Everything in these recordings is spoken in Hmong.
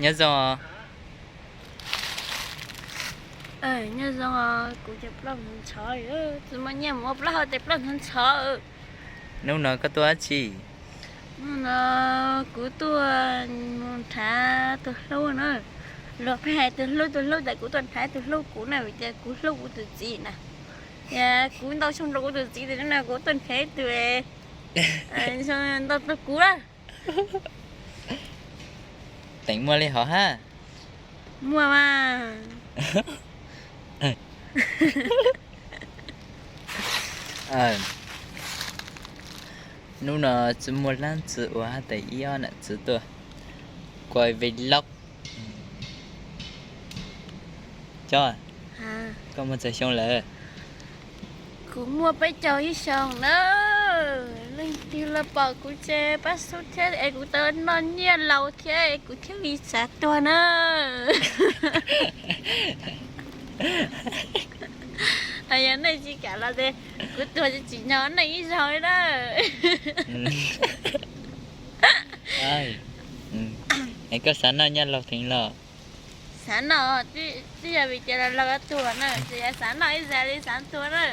Nyob zoo. Nyob zoo, kuv ces plaub ntxhov ntxhov, tsis muaj nyiaj mus ua plaub hau ces plaub ntxhov ntxhov. Hnub no koj tuaj dab tsi? Hnub no kuv tuaj mus nrhav tus hlub na. Luag pheej hais tus hlub tus hlub tas kuv tuaj nrhav tus hlub kuv na, vim tias kuv hlub kuv tus txiv na. Yog kuv ntau xyoo rau kuv tus txiv tias hnub no kuv tuaj nrhav tus ntau rau kuv na. Teem muaj li hov hab. Muaj mas. Hnub no tsis muaj leej twg ua hab tes ib ob nam txiv tuaj kuas vlog. Cob, koj muaj txog xyoo lawm? Kuv muaj peb caug ib xyoos na. Leej twg los pom kuv ces pab xub thiab es kuv tau noj nyiaj laus thiab es kuv thiaj li xav tuag na. Yog nej tsis kam los ces kuv tuag tsis nyob nej ib zaug li na. Es koj xav noj nyiaj laus heev los? Xav noj, twb yog vim tias laus laus tuag na, tsis yog xav noj ib zag li xav tuag na.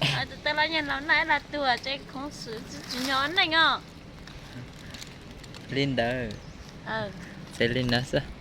Tus tau los nyiaj laus noj ib los tuag ces khoov xwm tsis nyob nej os. Li ntawd, ces li ntawd xwb.